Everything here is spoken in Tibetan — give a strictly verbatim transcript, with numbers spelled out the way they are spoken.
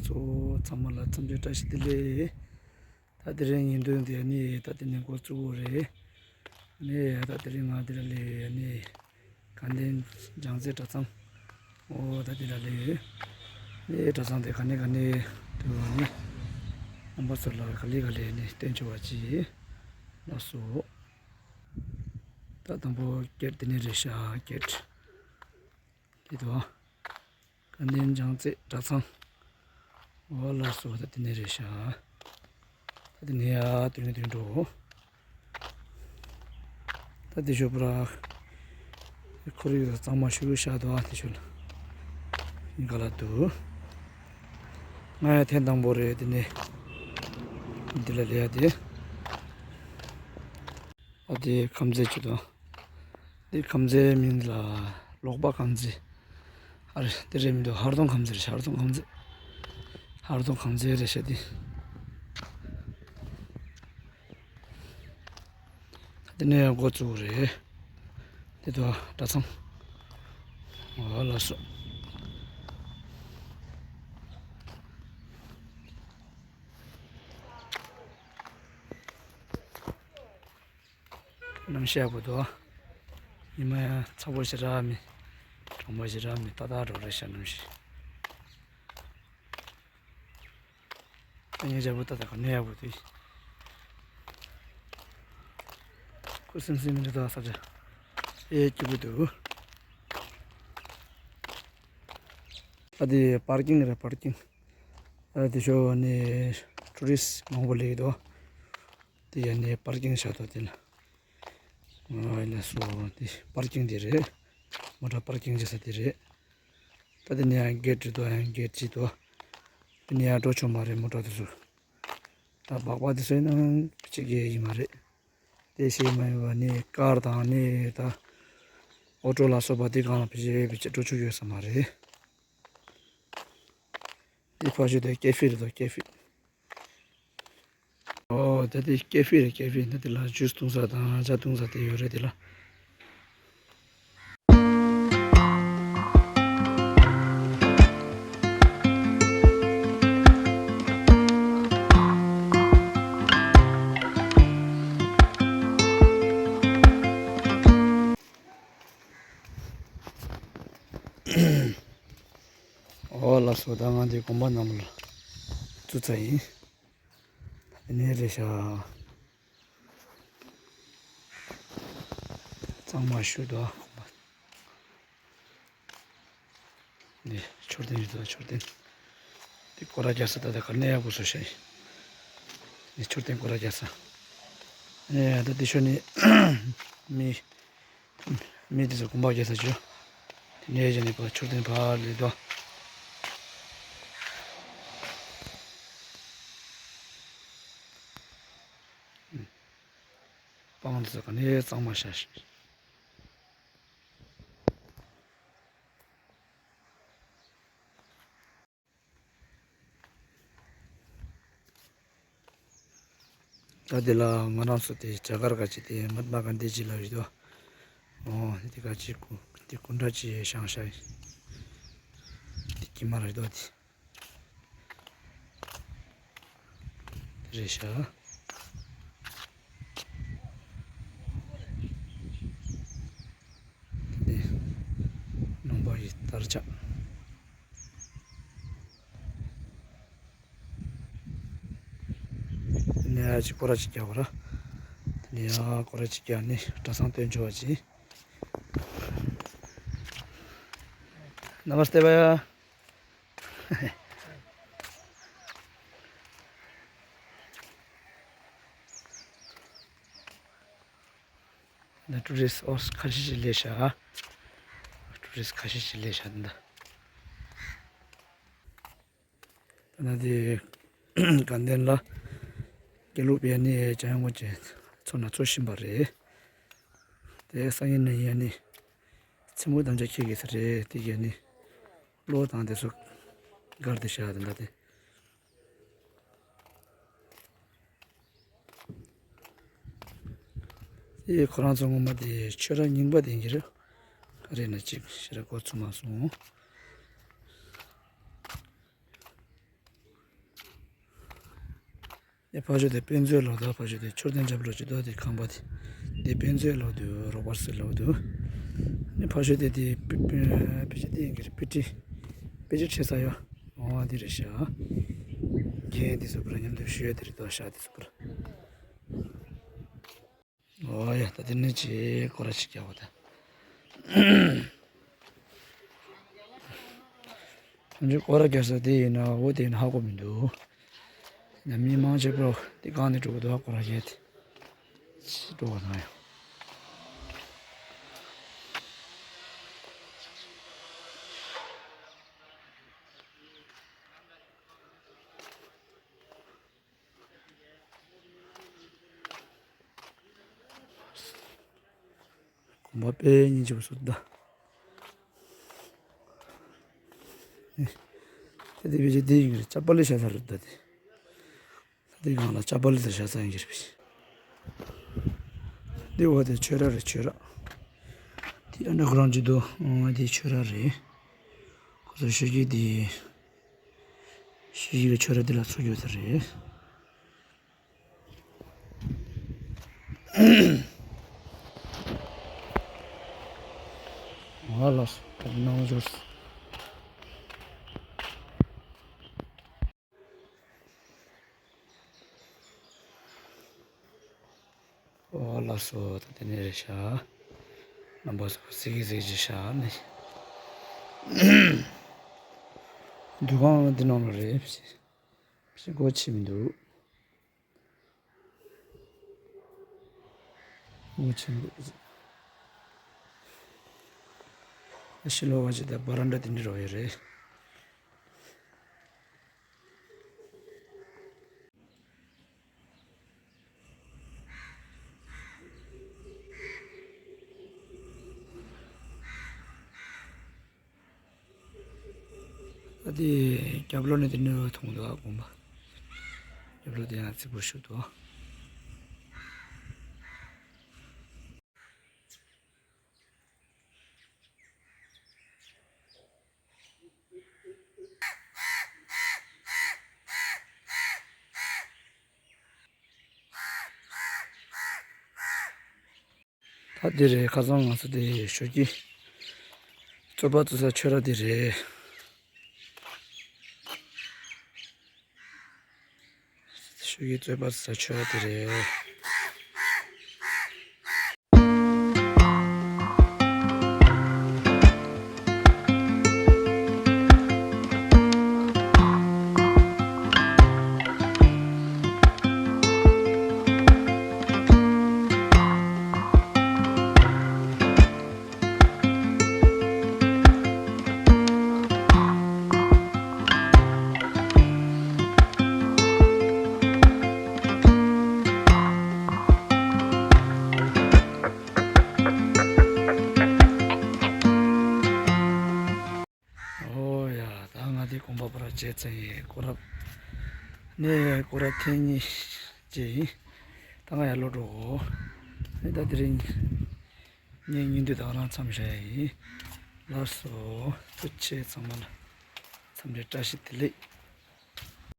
ཚོ་ཚང་མ་ལ་འཚམས་འདྲི་བཀྲ་ཤིས་བདེ་ལེགས། ད་དེ་རིང་ཉིན་ཐོ་འདི་ནི་ད་དེ་ནས་འགོ་བཙུགས་པ་རེད། ནི་ད་དེ་རིང་ང་འདི་ལ་ལས་ནི་དགའ་ལྡན་བྱང་རྩེ་གྲྭ་ཚང་། འོ་ད་འདི་ལ་ལས་ནི་གྲྭ་ཚང་དེ་ག་ནས་ག་ནས་དུ་ནི་རྣམ་པ་ཚོ་ལ་ག་ལེ་ག་ལེ་ནི་བསྟན་བཅོས་པ་ཅིག་ལགས་སོ། ད་དང་པོ་གེ་ཊི་དེ་ནས་རེད་ཤག་གེ་ཊི་འདི་དོ། དགའ་ལྡན་བྱང་རྩེ་གྲྭ་ཚང་། འོ་ལགས་སོ། ད་དེ་ནས་རེད་ཤག་ད་དེ་ནས་ཡ་དུས་ནས་དུས་འགྲོ། ད་དེ་ཞོ་པ་ར་ཁོར་ཡུག་གཙང་མ་ཞུ་ཤག་དོ། ཨ་དེ་ཞོ་ལ་ཡིན་ག་ལ་འདུག་ང་ཡ་ཐེངས་དང་པོ་རེད་དེ་ནས་འདི་ལ་ལས་ཡ་དེ། ཨ་དེ་ཁམས་ཚན་ཅིག་དང་། དེ་ཁམས་ཚན་མིང་ལ་ལོག་པ་ཁམས་ཚན། ཨ་རེ་དེ་རེད་མི་འདུག་ཧར་གདོང་ཁམས་ཚན་རེད། ཧར་གདོང་ཁམས་ཚན། ཧར་གདོང་ཁམས་ཚན་རེད་ཤག་དེ། ད་དེ་ནས་འགོ་བཙུགས་རེད། དེ་དོ་གྲྭ་ཚང་། འོ་ལགས་སོ། གནམ་གཤིས་ཡག་པོ་འདུག་ཉི་མ་ཡང་ཚ་པོ་ཞེ་དྲག་མེད། གྲང་མོ་ཞེ་དྲག་མེད། ཏག་ཏག་འགྲོ་རེད་ཤག་གནམ་གཤིས། ད་ངའི་རྒྱལ་པོ་ཏག་ཏག་ག་ནས་ཡག་པོ་འདུག་ཁུ་སིམ་སིམ་མི་འདུག་ད་ས་ཆ་ཨེ་སྐྱིད་པོ་འདུག་ཨ་དེ་པར་ཀིང་རེད། པར་ཀིང་། ཨ་དེ་ཤོ་ནི་ཊུ་རི་སི་མང་པོ་སླེབས་ཀྱི་འདུག་དེ་ཡ་ནས་པར་ཀིང་བྱ་དོ་དེ་ལ། ཨ་ལ་སོ་དེ་པར་ཀིང་དེ་རེད། མོ་ཊ་པར་ཀིང་བྱེད་ས་དེ་རེད། ད་དེ་ནས་ཡང་གེ་ཊི་རེད་དོ། ཡང་གེ་ཊི་ཅིག་དོ། དེ་ནས་ཡང་འགྲོ་ཆོག་མ་རེད་མོ་ཊ་དེ་ཚོ། ད་སྦག་སྦག་དེ་ཚོ་ཡིན་ན་གཅིག་གི་ཡིན་མ་རེད། དེ་ཤེས་མ་ཡིན་པ་ནི་ཀར་དང་ནི་ད་ཨོ་ཊོ་ལ་སོགས་པ་དེ་གང་ལ་ཕལ་ཆེར་ཕལ་ཆེར་འགྲོ་ཆོག་ཡོད་ས་མ་རེད། འདི་ཕ་ཤུལ་དེ་ཀེ་ཧྥེ་རེད་དོ། ཀེ་ཧྥེ། ཨོ་ད་དེ་ཀེ་ཧྥེ་རེད། ཀེ་ཧྥེ་ད་དེ་ལ་ཇུས་འཐུང་ས་དང་ཇ་འཐུང་ས་དེ་ཡོད་རེད་དེ་ལ། ཨོ་ལགས་སོ། ད་ང་འདི་དགོན་པ་ནང་ལ་བཙུགས་ཚར་ཡིན། ཨ་ནི་རེད་ཤག་གཙང་མ་ཞུ་དོ། འདི་མཆོད་རྟེན་ཡོད་དོ། མཆོད་རྟེན། འདི་སྐོར་ར་རྒྱག་ས་ད་ལྟ་ག་ནས་ཡག་པོ་བཟོ་ཤག་ཡིན། འདི་མཆོད་རྟེན་སྐོར་ར་རྒྱག་ས། ཨ་ནི་ད་འདི་ཤོ་ནི་མི་མི་དེ་ཚོ་དགོན་པ་རྒྱག་ས་བྱོས། དེ་ནས་གཞི་ནས་ཕར་མཆོད་རྟེན་ཕར་ལས་དོ། སྤང་དེ་ཚོ་ག་ནས་གཙང་མ་བྱས་ཤག་ད་དེ་ལ་ང་རང་ཚོ་དེ་རྒྱ་གར་ག་ཅིག་དེ་མ་ཧཱ་ཏ་མ་གཱན་དྷི་ཇི་ལ་རེད་དོ། ཨོ་དེ་ག་ཅིག་གུ་དེ་སྐུ་འདྲ་ཅིག་བཞེངས་ཤག་དེ་ཀྱི་མ་རེད་དོ་དེ། དེ་རེད་ཤག་དེ་ནང་པ་ཡི་དར་ཆ། དེ་ནས་ཡ་ཅིག་སྐོར་ར་ཅིག་རྒྱག་པ་ར། དེ་ནས་ཡ་སྐོར་ར་ཅིག་རྒྱག་ནས་གྲྭ་ཚང་སྟོན་ཆོག་པ་ཅིག་ནམ་སྟེ་བ་ཡ། ད་ཊུ་རི་སི་ཊི་ཨོ་ཁ་ཤས་ཤིག་སླེབས་ཤག་ཊུ་རི་སི་ཊི་ཁ་ཤས་ཤིག་སླེབས་ཤག་འདི་ད་ན་དེ་དགའ་ལྡན་ལ་དགེ་ལུགས་པའི་ནི་འཇམ་དབྱངས་དབང་ཆེན་ཚོགས་ནང་འཚོགས་བཞིན་པ་རེད། དེ་སང་ཉིན་ནས་ཡ་ནི་མཚན་མོ་དམ་བཅའ་འཁྱེར་གྱི་ས་རེད། དེ་གས་ནི་གློག་དང་དེ་ཚོ་སྒར་དེ་བཞག་དེ་འདྲ་དེ། དེ་ཁོ་རང་ཚོ་ངོ་མ་དེ་ཆོས་ར་རྙིང་པ་དེ་གྱི་རེད། ག་རེ་ན་ཅིག་ཞེ་དྲག་གོ་ཚུགས་མ་སོང་། ནི་ཕ་ཤོ་དེ་དཔེ་མཛོད་ལོ་ད་ཕ་ཤོ་དེ་མཆོད་རྟེན་རྒྱབ་ལོ་ཅི་ཏོ་དེ་ཁང་པ་དེ། དེ་དཔེ་མཛོད་ལོ་དུ་རོགས་པར་སི་ལོ་དུ། ནི་ཕ་ཤོ་དེ་དེ་དཔེ་དཔེ་ཆ་དེ་ཡིན་གྱི་རེད། དཔེ་ཁྲིད་དཔེ་ཆ་ཁྲིད་ས་ཡོད། འོ་དེ་རེད་ཤག་ཁྱེད་དེ་སུ་པར་མཉམ་དུ་ཞུ་ཡ་དེ་རེད་དོ་ཤག་དེ་སུ་པར། འོ་ཡ། ད་དེ་ནས་ཅིག་སྐོར་ར་ཅིག་རྒྱག་པ་ད། ཐམས་ཅད་སྐོར་ར་རྒྱག་ས་དེ་ཡིན་ན་འོ་དེ་ཡིན་ན་ཧ་གོ་མི་འདུག་ཡང་མི་མང་ཆེ་བ་དེ་གང་ནས་འགྲོ་གི་འདུག་སྐོར་ར་རྒྱག་དེ་ཅི་འགྲོ་བ་དང་ཡང་། གོམ་པ་དཔེ་སྙིང་རྗེ་པོ་སུ་ད། ཨེ། ད་དེ་བེད་སྤྱད་དེ་ཡིན་གྱི་རེད། ཅ་པ་ལི་བཞག་ས་རེད་ད་དེ། ད་དེ་སྒང་ལ་ཅ་པ་ལི་དེ་བཞག་ས་ཡིན་གྱི་རེད། དེ་འོ་དེ་ཆོས་ར་རེད་ཆོས་ར། དེ་ཨན་ཌར་གྷ་རའུན་ཌི་ཅིག་འདུག་ཨང་དེ་ཆོས་ར་རེད། ཁོ་ཚོ་ཤོད་ཀྱི་དེ། ཤོད་ཀྱི་ཆོས་ར་དེ་ལ་ཚུགས་ཡོད་ས་རེད། ང་ལ་སོ་ནང་འབྱོར། ཨོ་ལགས་སོ། ད་དེ་ནས་རེད་ཤག་རྣམ་པ་ཚོ་གཟིགས་གཟིགས་ཅིག་ཤག་ནི། འདུ་ཁང་འདི་ནང་ལ་རེད། ཕྱི་སྒོ་ཕྱེ་མི་འདུག་སྒོ་ཕྱེ་མི་འདུག་ཕྱི་ལོགས་ཀ་ཅིག་ད་བ་རན་ཌ་དེ་འདྲ་རོ་ཡོད་རེད། ཨ་དེ་རྒྱབ་ལོགས་ནས་དེ་ནས་མཐོང་འདུག་ཨ། དགོན་པ་རྒྱབ་ལོགས་དེ་ཡང་རྩིག་པོ་ཞིག་འདུག་ད་འདི་རེད། ཁ་སང་ང་ཚོ་དེ་ཞོགས་ཀྱི་རྩོད་པ་རྩོད་ས་ཆོས་ར་འདི་རེད། ཞོགས་ཀྱི་རྩོད་པ་རྩོད་ས་ཆོས་ར་འདི་རེད། ཨོ་ཡ། ད་ང་དེ་དགོན་པ་པར་བྱས་ཚེ་སྐོར་ར་ནས་སྐོར་ར་ཐེངས་གཉིས་བྱས་ཡིན། ད་ང་ཡར་ལོག་འགྲོ་གོ་ནས་ད་དེ་རིང་ངའི་བརྙན་ཐུང་ད་ག་རང་མཚམས་བཞག་ཡིན། ལགས་སོ། ཐུགས་རྗེ་ཆེ། ཚང་མ་ལ་འཚམས་འདྲི་བཀྲ་ཤིས་བདེ་ལེགས།